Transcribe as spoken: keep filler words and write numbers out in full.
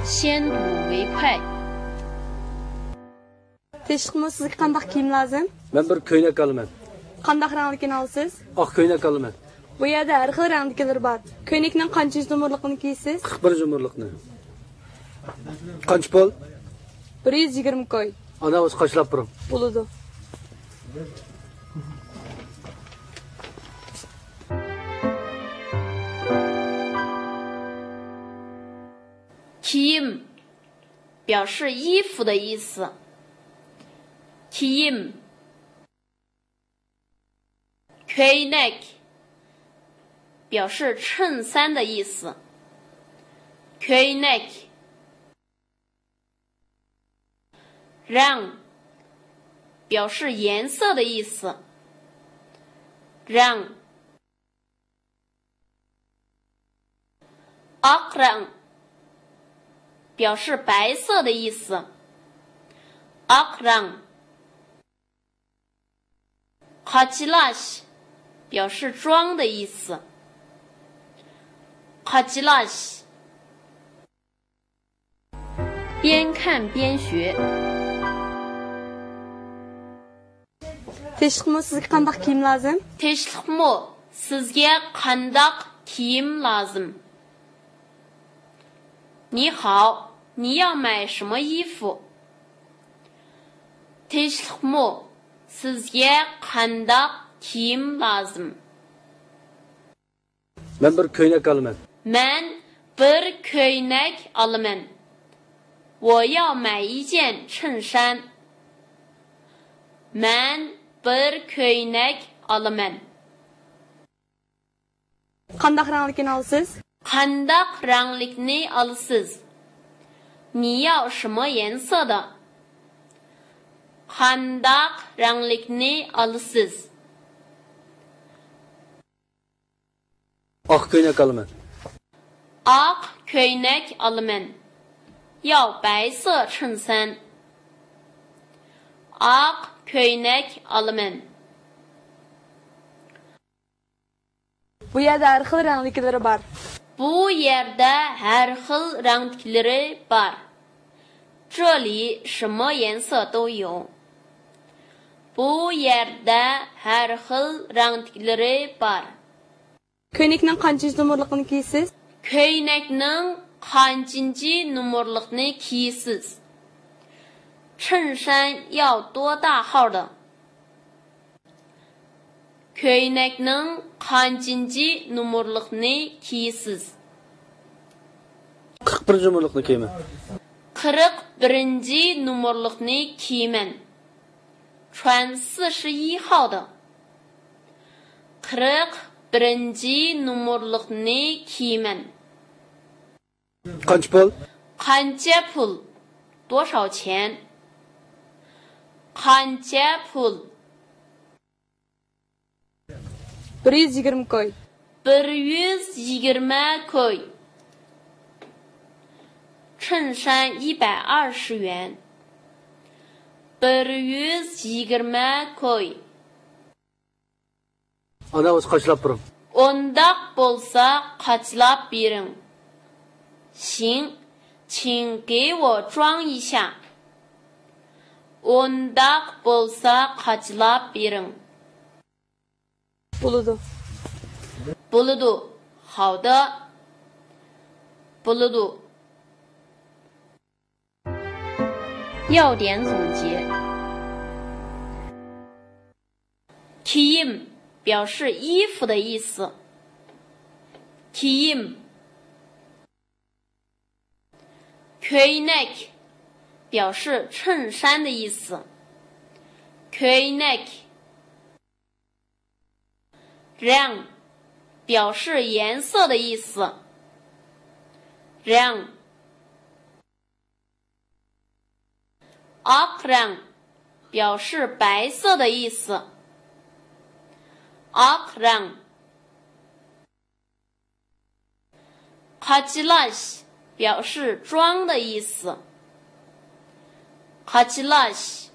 先睹为快。 تىنچلىقمۇ، سىزگە قانداق كىيىم لازىم؟ مەن بىر كۆينەك ئالىمەن. قانداق رەڭلىكىنى ئالىسىز؟ ئاق كۆينەك ئالىمەن. بۇ يەردە ھەر خىل رەڭدىكىلىرى بار. كۆينەكنىڭ قانچىنچى نومۇرلۇقىنى كىيىسىز؟ قىرىق بىرىنچى نومۇرلۇقنى. قانچە پۇل؟ بىر يۈز يىگىرمە كوي. ئانا، ئۆزى قاچىلاپ بېرىڭ. بولىدۇ. كىيىم، 表示衣服的意思。كىيىم. köynەك، 表示衬衫的意思。 köynەك. 让， 表示颜色的意思。 让。 ئاق رەڭ، 表示白色的意思。 ئاق رەڭ. قاچىلاش، 表示装的意思。 قاچىلاش. 边看边学。 تىنچلىقمۇ، سىزگە قانداق كىيىم لازىم؟ تىنچلىقمۇ، سىزگە قانداق كىيىم لازىم؟ 你好，你要买什么衣服？ تىنچلىقمۇ، سىزگە قانداق كىيىم لازىم؟ مەن بىر كۆينەك ئالىمەن. مەن بىر كۆينەك ئالىمەن. 我要买一件衬衫。 مەن بىر كۆينەك ئالىمەن. قانداق رەڭلىكىنى ئالىسىز؟ قانداق رەڭلىكنى ئالىسىز؟ 你要什么颜色的？ قانداق رەڭلىكنى ئالىسىز؟ ئاق كۆينەك ئالىمەن. ئاق كۆينەك ئالىمەن. 要白色衬衫。 ئاق كۆينەك ئالىمەن. بۇ يەردە ھەر خىل رەڭدىكىلىرى بار. بۇ يەردە ھەر خىل رەڭدىكىلىرى بار. 这里什么颜色都有。 بۇ يەردە ھەر خىل رەڭدىكىلىرى بار. كۆينەكنىڭ قانچىنچى نومۇرلۇقىنى كىيىسىز؟ كۆينەكنىڭ قانچىنچى نومۇرلۇقنى كىيىسىز؟ 衬衫要多大号的？ كۆينەكنىڭ قانچىنچى نومۇرلۇقنى كىيىسىز؟ قىرىق بىرىنچى نومۇرلۇقنى كىيىمەن. قىرىق بىرىنچى نومۇرلۇقنى كىيىمەن. 穿四十一号的。 قىرىق بىرىنچى نومۇرلۇقنى كىيىمەن. قانچە پۇل؟ قانچە پۇل؟ 多少钱؟ قانچە پۇل؟ بىر يۈز يىگىرمە كوي. بىر يۈز يىگىرمە كوي. 衬衫一百二十元。 بىر يۈز يىگىرمە كوي. ئانا، ئۆزى قاچىلاپ بېرىڭ. ئۇنداق بولسا قاچىلاپ بېرىڭ. 行，请给我装一下。 ئۇنداق بولسا قاچىلاپ بېرىڭ. بولىدۇ. بولىدۇ. 好的。 بولىدۇ. 要点总结。 كىيىم، 表示衣服的意思。 كىيىم. كۆينەك، 表示衬衫的意思。 كۆينەك. 亮， 表示颜色的意思。 亮。 ئاق رەڭ، 表示白色的意思。 ئاق رەڭ. قاچىلاش، 表示装的意思。 قاچىلاش.